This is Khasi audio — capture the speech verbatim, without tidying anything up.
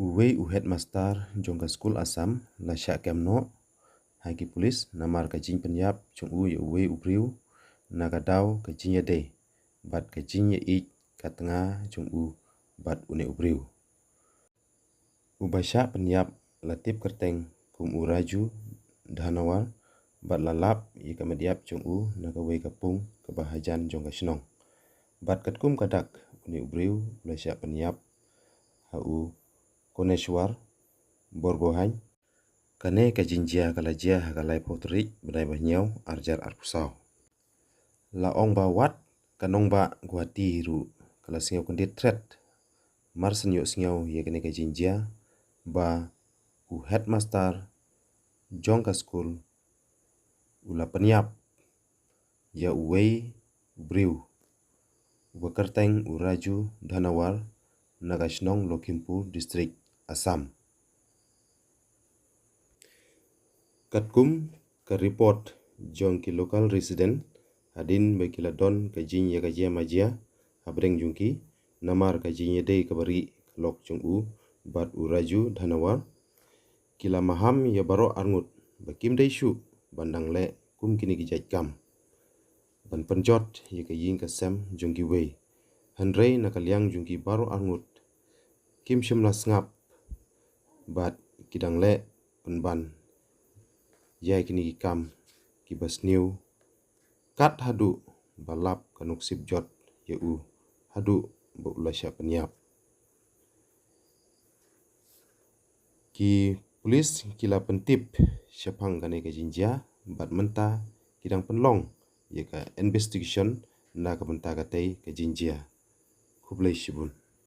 Uwei u headmaster jong ka skul Assam la shah kem noh ha ki pulis namar ka jingpynïap jong u ïa uwei u briew na ka daw ka jingïadei bad ka jingïaieit ka tnga jong u bad une u briew. Uba shah pynïap la tip kyrteng kum u Raju Dhanawar bad la lap ïa ka met ïap jong u na kawei ka pung kaba hajan jong ka shnong. Bad katkum ka dak, une u briew u la shah pynïap ha u Koneshwar Borgohain. Kane ka jingjia ka la jia ha ka laiphew tarik bnai ba hynñiew arhajar arphew saw. La ong ba wat ka nongbah Guwahati ruh ka la sngew kyndit thret mar shen ïohsngew ïa kane ka jingjia ba u headmaster jong ka skul u la pynïap ïa uwei u briew uba kyrteng u Raju Dhanawar na ka shnong Lakhimpur District, Assam. Katkum ka report jong ki local resident, hadien ba ki la don ka jingïakajia majia hapdeng jong ki namar ka jingïadei kaba rieh ka lok jong u bad u Raju Dhanawar, ki la maham ïa baroh arngut ba kim dei shuh ban dang leh kum kine ki jait kam ban pynjot ïa ka ïing ka sem jong kiwei. Hynrei na ka liang jong ki baroh arngut kim shym la sngap bad ki dang leh pynban ïa kine ki kam kiba sniew kat haduh ba lap ka nusip jot ïa u haduh ba u la shah pynïap. Ki pulis ki la pyntip shaphang kane ka jingjia bad mynta ki dang pynlong ïa ka investigation na ka bynta katei ka jingjia. Khublei shibun.